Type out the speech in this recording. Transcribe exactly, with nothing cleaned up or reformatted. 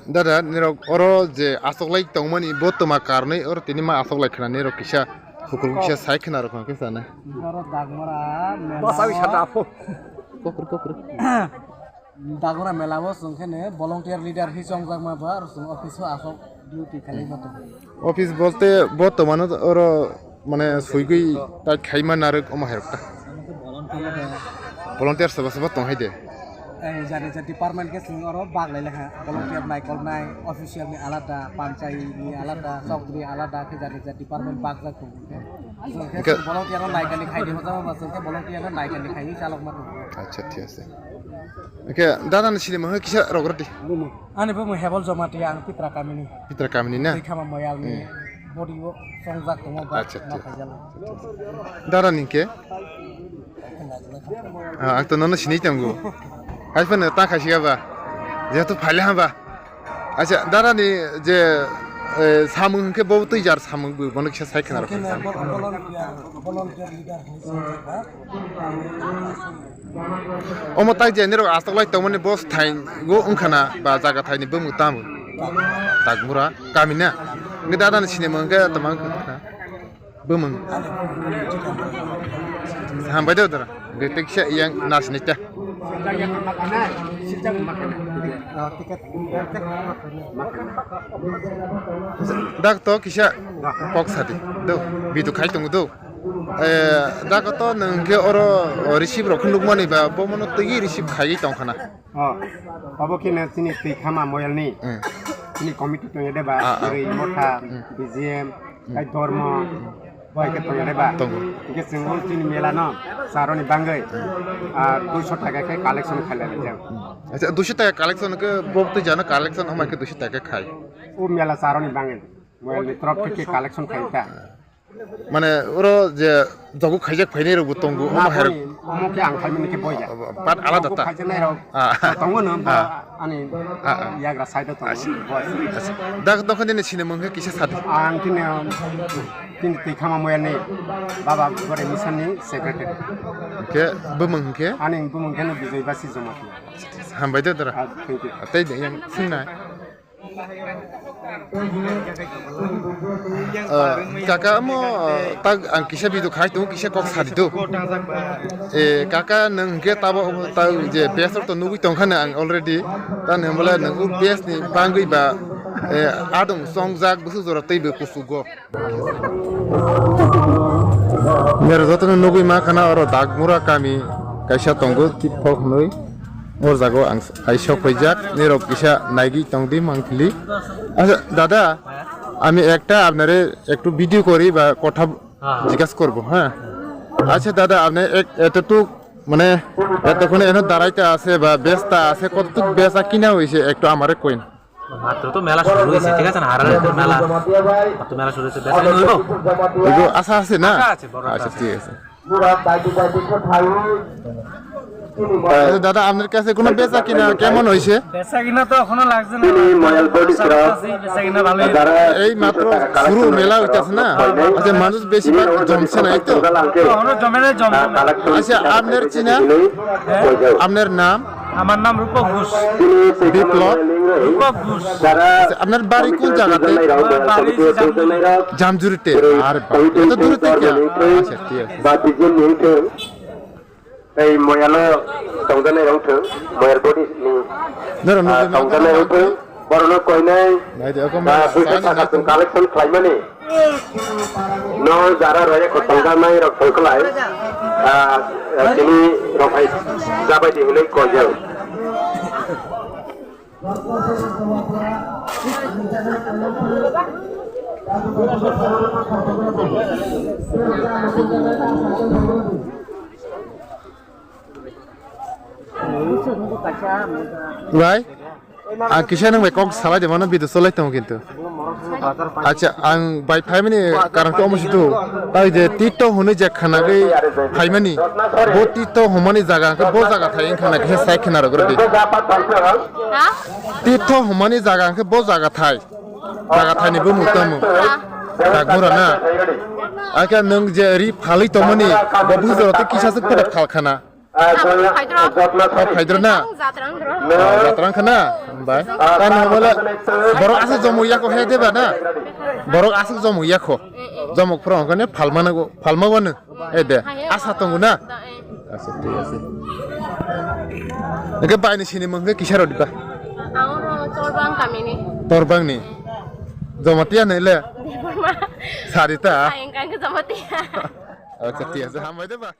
Dada, nirok oro je asoklai tongmani bo toma karnwi oro tini ma asoklai khna nirok kisa hukur kisa sai khna rok kisa na. Oro Dagmura mela. Basa wi sata apho. Kokur kokur. Dagmura mela bo chwng khe ne volunteer leader hi chongjak ma ba aro chwng office o asok duty khalai ma tongo. Office bolte bo tomano oro mane suigwi tai khaima narwk omo hai rok ta. Volunteer sabo sabo tong hai de. Eh, jani ja department ke chwng oro bag lai lekha. Volunteer naikolnai, official ni alada, panchai ni alada, chowdhury alada, khe jani ja department bag jak tongo. Chwng khe Hwnkhe volunteer no naikani khai di, hojama ba chwng khe volunteer no naikani khai chalok ma tongo. Acha, thik ase. Hwnkhe dada ni sini mangha kisa rok rwdi. Ani bo mui Hebol Jamatia, ang Pitra kamini. Pitra kamini na? Twi khama moyal ni Hmm. body o chongjak tongo ba Acha, ma acha. khaijalo. Dada ni ke? Ah, ang to nono sinai tongo. Hai phano ta khaisi ba. Jehetu phaile ha ba. Acha, dada ni je, eh, samung hwnkhe bo twi jar samung bo bono kisa sai khna rok. Khe ne bo volunteer, volunteer leader hai chongjak ba. Omo tak je nirok aswk lai tongmani bo thai go wngkhana ba jaga thaini bumung tamo. Dagmura kami na. Ngi dada ni sinimo hwnkhe tama wngkha bumung. Hambai de dara. Ngi teksa yang nas ni ta. Dak to kisa kok sadi. Do, bidu khai tongo do. Eh, dago to nwng khe oro, o, receive rok khe nukmani ba, bo mono twi receive khaiwi tongkhana. Oh, obo khe no chini twi khama moyal ni. Hmm. Chini committee tongya de ba, Ah, ah. Rwi Motha, Hmm. B G M, Hmm. tai Dormo, bai khe tongya de ba. Tongo. Hingke chwng o chini mela no charoni bangwi, Hmm. ah, duiso taka khe collection khailai rijak. Hmm. Acha, duiso taka collection khe bo twi jano collection, omo khe duiso taka khai. O mela charoni bangwi, moyal ni torop khe collection khai ta. Mane oro je jogu khaijak phainai rokbo tongo, omo Na, hai rok. Boni, omo khe ang khaimani khe boya. Pat alada ta. Khaijak nai rok. Ah. Tongo no, bo Ah. ani Ah, ah. yagra side o tongo. Acha. Bo. Acha. Dak tongkha nini sini mungkhe kisa sadi. Ang kini, um, kini twi khama moyani baba gore misani secretary. Khe bumung khe? Ani bumung khe no Bijoy Basi Jamatia. Hambai de dara. Ah, thank you. Tei de yang sinai. Ah, kaka mo, ah, tag ang kisa video khai tung kisa kok sadi do. Eh, kaka nung ke tabo tag je best to nugui tong khana ang already. Ta nung bole nung best ni bangui ba, eh, adung songjak busu jora tei be kusugo. Nero jotono nugui ma khana oro Dagmura kami kaisa tongo tipok hnoi. O jago ang ai sok paijak, nirok kisa naigwi tongdi mangpili. Acha, dada, আমি একটা আপনারে একটু ভিডিও করি বা কথা জিজ্ঞাসা করব, হ্যাঁ? আচ্ছা দাদা, আপনি এক এতটুক মানে এতক্ষণে এনে দাঁড়াইতে আছে বা বেচতা আছে, কতটুক বেচা কিনা হয়েছে একটু আমারে কইন। মাত্র তো মেলা শুরু হয়েছে, ঠিক আছে না? হারারে তো মেলা, মাত্র মেলা শুরু হয়েছে, বেচা কিনা হইব? এগো আশা আছে না? আশা আছে, বড় আশা আচ্ছা, আছে। ঠিক আছে। আচ্ছা, দাদা, আপনার কাছে কোনো বেচা কিনা কেমন হয়েছে? বেচা কিনা তো এখনো লাগছে না। আশা করতেছি বেচা কিনা ভালোই হবে। এই মাত্র শুরু মেলা হইতেছে না? আচ্ছা, মানুষ বেশিরভাগ জমছে না, এই তো? এখনো জমে নাই, জমবে না। আচ্ছা, আপনার চিনা? হ্যাঁ? আপনার নাম? আমার নাম রূপক ঘোষ। বিপ্লব? রূপক ঘোষ। আচ্ছা, আপনার বাড়ি কোন জায়গাতে? আমার বাড়ি জামজুরি। জামজুরিতে? আরে বাপ, এত দূরে থেকে? আচ্ছা, ঠিক আছে। Ei moyalo tongjanai rok thung, moyal body ni, Noro ah, nugui ma tongjanai rok thung, borok no koinai, Nai de, okom ah, buisa sani saka hatung. Collection khlaimani. No jara roye ko tongjanai rok thung khlai, ah, ah, tini rok hai jabai di hinui koijak. Bai, ang kisa nang bai kok salai de mano video solai tongo kintu. Acha, ang bai phaimani karon khe omo situ. Tai je tito hwnwi je khanagwi phaimani. Bo tito hwnmani jaga hwnkhe bo jaga thai wngkha na khe sai khna rwgwrwdi. Ha? Tito hwnmani jaga hwnkhe bo jaga thai. Jaga thaini bumung tamo. Ha? Dagmura na. Akhe nwng je ri phalwi tongmani bo bujaro tei kisa swk phedok phal khana. Abo phaidro. O phaidro na? Ang jatrang dro. O, jatrang khana? Bai. Tani hamala borok aswk jomuk yakho he deba na? Borok aswk jomuk yakho. Jomuk phwrwng khe phalmano, phalma wano. E de, asa tongo na? Da, eh. Asa, thik ase. Eke bai ni sini mung khe kisa rw diba? Ang oro Torbang kamini. Torbang ni? Jamatia nai le? Debbarma. Sarita? Ayang kang Jamatia. Acha, thik ase, hambai de ba?